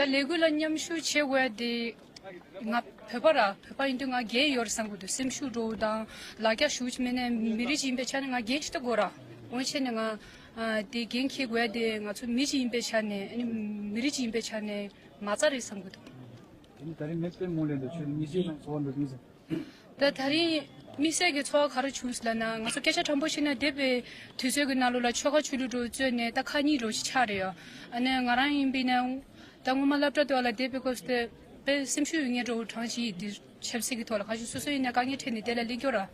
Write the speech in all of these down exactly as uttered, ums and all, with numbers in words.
ལས་འགུལ་ལ་མཉམ་ཞུགས་བྱེད་དགོས་ཡ་དེ། ང་བོད་པ་ར། བོད་པ་ཡིན་དུས་ང་འགན་ཡོད་རེད་བསམ་གི་འདུག་སེམས་ཤུགས་འགྲོ་དང་ལ་རྒྱ་ཞུགས་ཀྱི་མེད་ནས་མི་རིགས་ཡིན་པའི་ཆ་ནས་ང་འགན་ཞིག་ད་དགོས་ར། འོན་ཆེ་ནས་ང་ཨ་དེ་འགན་འཁྱེར་དགོས་ཡ་དེ་ང་ཚོ་མི་གཅིག་ཡིན་པའི་ཆ་ནས། ཨ་ནི་མི་རིགས་གཅིག་ཡིན་པའི་ཆ་ནས་མ་རྩ་རེད་བསམ་གི་འདུག་དེ་ནི་ད་རིང་མེག་པེ་མོ་ལེན་དུ་ཆོས་མི་གཅིག་དང་འཚོ་བ་འགྲོ་གིན་ཟེར། ད་ད་རིང་དམིགས་བསལ་གྱི་ཚོར་བ་ག་རེ་བྱུང་ཟེར་ལབ་ན། ང་ཚོ་སྐད་ཆ་དྲང་པོ་བཤད་ན་འདས་པའི་དུས་ཚོད་ཀྱི་ནང་ལོགས་ལ་ཆོལ་ཁ་ཆོས་ལུགས་འགྲོ་རྩོད་ནས་ད་ཁ་གཉིས་འགྲོ་ཞིག་ཆགས་རེད་ཡ། ཨ་ནི་ང་རང་ཡིན་པས་ན་ད་སྔོན་མ་སློབ་གྲྭ་དུས་ལ་བསྡད་པའི་སྐབས་སུ་དཔེ་སེམས་ཤུགས་ཡོད་མཁན་འདྲ་བོ་གྲངས་ཤིག་ཡིན། དེ་ཆབ་སྲིད་ཀྱི་ཐོག་ལ་ཁ་ཤས་སོ་སོ་ཡིན་ན་དཀའ་ངལ་འཕྲད་ནས་དེ་ལ་སླེབས་ཀྱི་ཡོད་ར།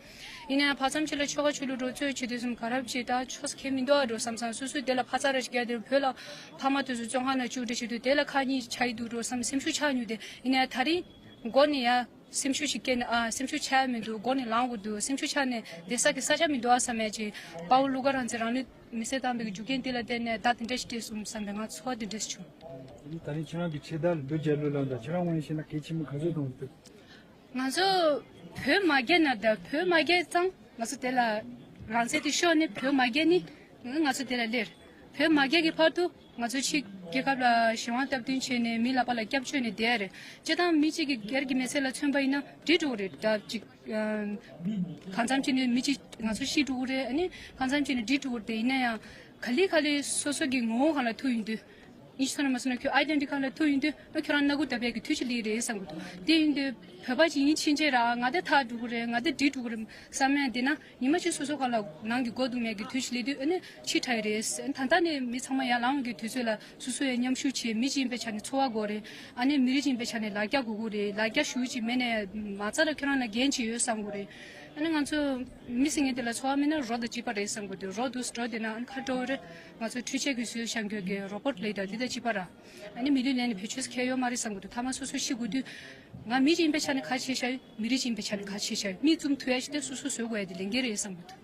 ཡིན་ན་ཡང་བར་མཚམས་ཅིག་ལ་ཆོལ་ཁ་ཆོས་ལུགས་འགྲོ་རྩོད་བྱེད་དུས་སུ་ག་རེ་བྱེད། ད་ཆོས་ཁེ་མི་འདུག་ཨ་འགྲོ་བསམ་བསམ་སོ་སོས་དེ་ལ་ཕ་ཚ་ར་ཞིག་རྒྱག་དེ་བོད་ལ་ཕ་མ་དེ་ཚོ་བཙོན་ཁང་ནང་བཅུག་འདྲ་བྱེད་དུས་དེ་ལ་ཁ་གཉིས་ཆགས་ཀྱི་འདུག་འགྲོ་བསམ་སེམས་ཤུགས་ཆག་མྱོང་དེ། ཡིན་ན་ཡང་ད་རིང་མགོ་ནས་ཡ། སེམས་ཤུགས་ཤིག་སྐྱེས་ནས་ཨ་སེམས་ཤུགས་ཆག་ཡ་མི་འདུག་མགོ་ནས་ལངས་དགོས་འདུག་སེམས་ཤུགས་ཆག་ནས་བསྡད་ས་གི་ས་ཆ་མི་འདུག་ཨ་བསམ་ཡ་ཅིག་དཔའ་བོ་ཀླུ་དགའ་རང་བཙན་རང་ལུས་མེ་སྲེག་བཏང་བའི་རྒྱུ་རྐྱེན་དེ་ལ་བརྟེན་ནས་ད་དེ་འདྲ་ཞིག་བལྟས་སོང་བསམ་པའི་ང་ཚོར་བ་དེ་འདྲ་ཞིག་བྱུང་། ད་རིང་ཁྱེད་རང་གི་ཆེ་ད་ལུ་རྒྱལ་ལུ་ལ་ད་ཁྱེད་རང་ངོས་ནས་བཤད་ན་གལ་ཆེན་པོ་ག་ཚོད་མཐོང་གི་འདུག་ང་ཚོ་བོད་མ་རྒྱལ་ན་ད་བོད་མ་རྒྱལ་ཙང་ང་ཚོ་དེ་ལ་རང་བཙན་དེ་ཤོར་ནས་བོད་མ་རྒྱལ་ནི་ང་ཚོ་དེ་ལ་སླེབས། བོད་མ་རྒྱལ་གྱི་བར་དུ་ང་ཚོ་ཕྱི་རྒྱལ་ཁབ་ལ་གཞན་དབང་སྟབས་བསྟུན་བྱས་ནས་མི་ལ་པ་ལ་སྐྱབས་བཅོལ་ནས་བསྡད་རེད། སྤྱིར་བཏང་མི་གཅིག་གི་སྒེར་གྱི་མི་ཚེ་ལ་མཚོན་པ་ཡིན་ན་འགྲིག་འགྲོ་གི་རེད། ད་ཅིག་ཨ་གང་འཚམ་ཅིག་ནས་མི་གཅིག་ང་ཚོ་ཤི་འགྲོ་གི་རེད། ཨ་ནི་གང་འཚམ་ཅིག་ནས་འགྲིག་འགྲོ་གི་རེད། དེ་ཡིན་ན་ཡང་ག་ལེ་ག་ལེ་སོ་སོ་གི་ངོ་བོ་སྒང་ལ་ཐུག་ཡོང་དུས། ཡིན་སོང་ན་མ་སོང་ན་ཁྱོད་ཨའི་ཌེན་ཊི་ཊི་སྒང་ལ་ཐུག་ཡོང་དུས་ཨ་ཁྱོད་རང་སྣ་ཁུག་བརྡབ་པའི་གི་དུས་ཤིག་སླེབས་རེད་བསམ་གི་འདུག་དེ་ཡིན་དུས་བོད་པ་ཅིག་ཡིན་ཕྱིན་ཆད་ར་ང་དེ་ཐར་འགྲོ་གི་རེད། ང་དེ་འགྲིག་འགྲོ་གི་རེད་བསམ་ཡ་དེ་ན། ཉི་མ་གཅིག་སོ་སོ་སྒང་ལ་ནང་གི་སྒོ་རྡུང་མེད་ཀྱི་དུས་ཤིག་སླེབས་དུས་ཨ་ནི་ཕྱི་དྲགས་རེད། ད་ལྟ་ནས་མི་ཚང་མ་ཡར་ལངས་ཀྱི་དུས་ཚོད་ལ་སོ་སོ་ཡང་མཉམ་ཞུགས་བྱེད། མི་གཅིག་ཡིན་པའི་ཆ་ནས་ཚོར་བ་དགོས་རེད། ཨ་ནི་མི་རིགས་གཅིག་ཡིན་པའི་ཆ་ནས་ལ་རྒྱ་དགོས་དགོས་རེད། ལ་རྒྱ་ཞུ་གཅིག་མེད་ནས་མ་རྩ་ལ་ཁྱོད་རང་ལ་འགན་ཅིག་ཡོད་བསམ་དགོས་རེད། ཨ་ནི་ང་ཚོ་མི་ཟེར་མཁན་དེ་ལ་ཚོར་བ་མེད་ན་རོ་དང་གཅིག་པ་རེད་བསམ་དགོས་དུས་རོ་འདུག་སེ་འགྲོ་བསྡད་ན་ཨ་ནི་ཁ་དྲོ་བོ་རེད། ང་ཚོ་འཕྲུལ་ཆས་ཀྱིས་བཟོས་བཞག་མཁན་གྱི་རོ་པོ་ཊི་ལབ་ཡ་ད་དེ་དང་གཅིག་པ་ར། ཨ་ནི་མི་ལུས་ལེན་ནས་བེད་སྤྱོད་ཁྱད་ཡོད་མ་རེད་བསམ་གྱི་འདུག་མཐའ་མ་སོ་སོ་ཤི་དགོས་དུས། ང་མི་གཅིག་ཡིན་པའི་ཆ་ནས་ག་བྱས་བཞག་ཡོད། མི་རིགས་གཅིག་ཡིན་པའི་ཆ་ནས་ག་བྱས་བཞག་ཡོད། མིག་བཙུམ་ཐུབ་ཡ་ཞིག་དེ་སོ་སོ་བཟོ་དགོས་ཡ་དེ་ལས་འགན་རེད་བསམ་གྱི་འདུག